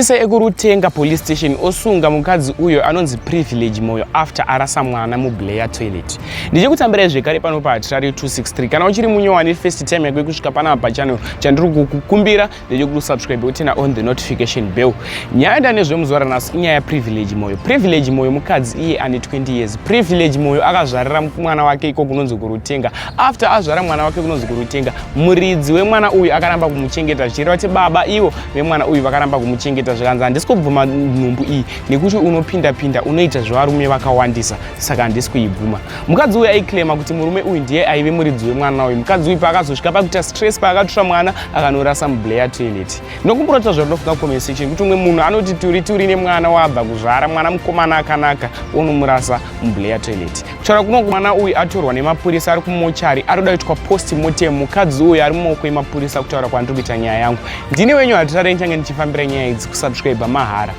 Mapurisa ekuRutenga Police Station osunga mukadzi uyo anonzi Privilege Moyo after arasa mwana muBlair toilet. Ndichikutambirai zvekare pano paHatirari 263. Kana uchiri munyowani first time yako yekusvika panapa pachannel, chandiri kukukumbira ndechekuti usubscribe uturn on the notification bell. Nyaya ndanezvemuzuva ranhasi inyaya yaPrivilege Moyo. Privilege Moyo mukadzi iye ane 20 years. Privilege Moyo akazvarira mwana wake iko kunonzi kuRutenga. After azvara mwana wake kunonzi kuRutenga, muridzi wemwana uyu akaramba kumuchengeta, zvichireva kuti baba ivo vemwana uyu vakaramba kumuchengeta, zvikanzi handisi kubvuma nhumbu iyi nekuti unopinda-pinda, unoita zvevarume vakawandisa, saka handisi kuibvuma. Mukadzi uyu aiclaima kuti murume uyu ndiye aive muridzi wemwana uyu. Mukadzi uyu paakazosvika pakuita stress, paakatora mwana akanorasa muBlair toilet. Ndinokumbura zvamunofunga comment section, kuti umwe munhu anoti turi turi nemwana waabva kuzvara, mwana mukomana akanaka, onomurasa muBlair toilet. Kutaura kuno, mwana uyu atorwa nemapurisa, ari kumochari, ari kuda kuitwa post mortem. Mukadzi uyu ari mumaoko emapurisa kutaura kwandiri kuita nyaya yangu. Ndini wenyu Hatirare, ndichange ndichifambira nyaya idzi. Kusubscribe mahara.